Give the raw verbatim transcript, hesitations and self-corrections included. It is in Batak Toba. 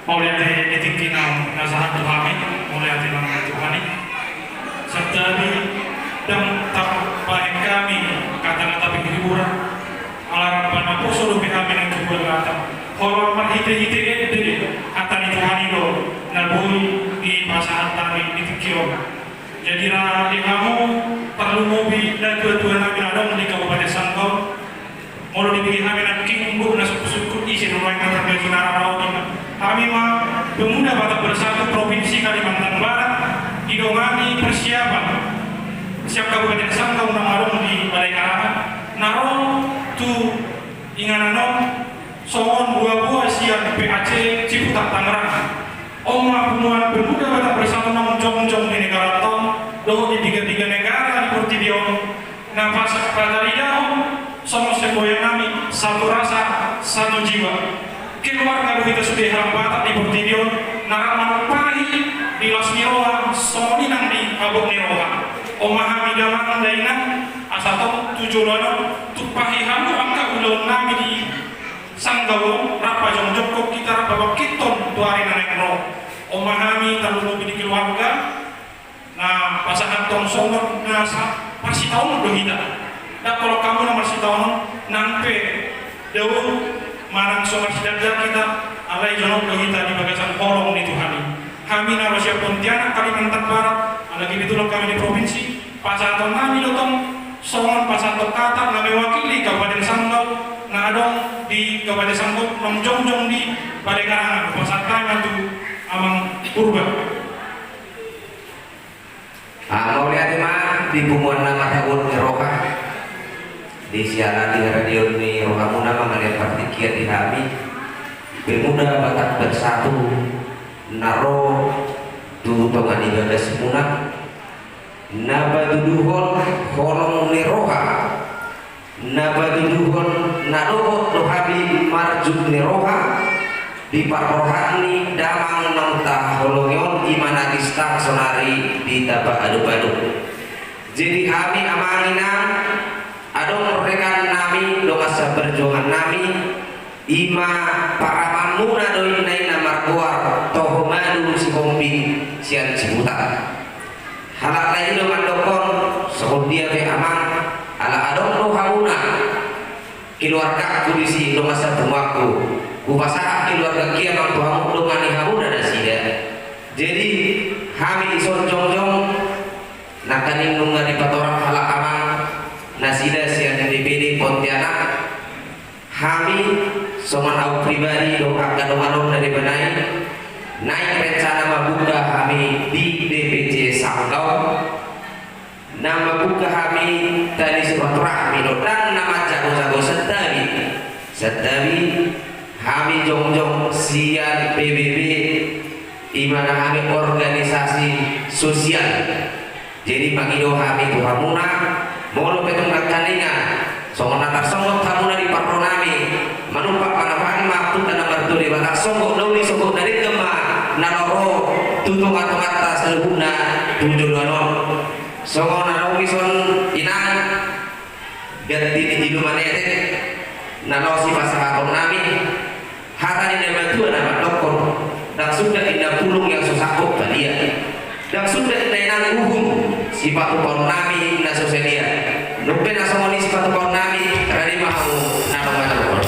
Mauliate di tingki na sahat tu hami, mauliate ma di Tuhan i. Santabi ndang tarbahen hami kata-kata pingkiran, ala rap na poso dope hami nang tu bulan Natal. Holan marhite-hite ende hata ni Tuhan i do na boi dipasahat hami di tingki on. Jadi ra di hamu, tarlumobi na tua-tua nami na adong di Kabupaten Sanggau. Molo dibege hami nangkin, buk na sungkun-sungkun ise do nuaeng na tarbaju na rarau ima. Hami ma Pemuda Batak Bersatu Provinsi Kalimantan Barat, didongani persiapan siap Kabupaten Sanggau na adong di Balai Karangan, na ro tu inganan on songon boa-boa sian P A C Ciputat Tangerang. On ma punguan Pemuda Batak Bersatu na jongjong di negara on dohot di piga-piga negara di portibi on. Na pas pataridahon songon semboyan nami, satu rasa, satu jiwa. Keluarga do hita sude halak Batak di portibi on, na rap manumpahi di las ni roha, songon i nang di habot ni roha. On ma hami damang dainang, asa tong tu joloan on, tumpahi hamu angka ulaon nami di Sanggau on, rap pajongjongkon hita rap pabangkithon tu ari na naeng ro. On ma hami tarlumobi di keluarga, na pasahathon songon na sa-, marsitaonon do hita. Ndang holan hamu na marsitaonon, nang pe dao manang so marsidangdang hita, alai jonok do hita di bagasan holong ni Tuhan i. Hami na ro sian Pontianak, Kalimantan Barat, ala kebetulan hami di provinsi, pasahaton nami do tong songon pasahaton kata na mewakili Kabupaten Sanggau na adong di Kabupaten Sanggau na jongjong di Balai Karangan, pasahat hami ma tu Amang Purba. Ah, mauliate ma di punguan na marhabot ni roha, di siala di radio ni rohamuna mangalean partingkian di hami Pemuda Batak Bersatu na ro tu tonga ni bagasmuna, na patuduhon holong ni roha. Na patuduhon na dohot do hami marjuk ni roha di parrohaan ni damang naung taholongi on, i ma na gistang sonari di tapa adop-adop. Jadi hami amang inang, adong rekan nami, dongan saperjuangan nami, i ma paramanmuna do inna i na margoar Toho Madu Sihombing sian Ciputat. Halak na i do mandokkon, songon dia pe amang, ala adong do hamuna keluargaku disi, dongan sapunguanku. Hupasahat keluargaku i amang tu hamu, dongani hamuna nasida. Jadi hami dison jongjong, nangkaning nunga dipatorang halak amang nasida sian D P D Pontianak. Hami, songon au pribadi dohot angka dongan on na di bana i, naeng rencana mambuka hami di D P C Sanggau, na mambuka hami tali silaturahmi dohot na manjagojago, santabi, santabi hami jongjong sian P B B, i ma na hami organisasi sosial. Jadi mangido hami tu hamuna, molo pe tung nangkaningan songon na tarsonggot hamuna di parro nami, manumpak manamani ma Amanta na martua Debata, songgot na uli songgot na denggan ma na laho ro tu tongatonganta saluhutna tu joloan on. Songon na naung dison inang, ganti ni julu manetek, na laho sipasahaton nami. Hata ni na matua na mandokkon, ndang suda inna pulung yang so sangkop padia, ndang suda inna inang uhum sipatupaon nami na so sadia. Nunga pe na songon i sipatupaon nami, rade ma hamu na laho mandokkon.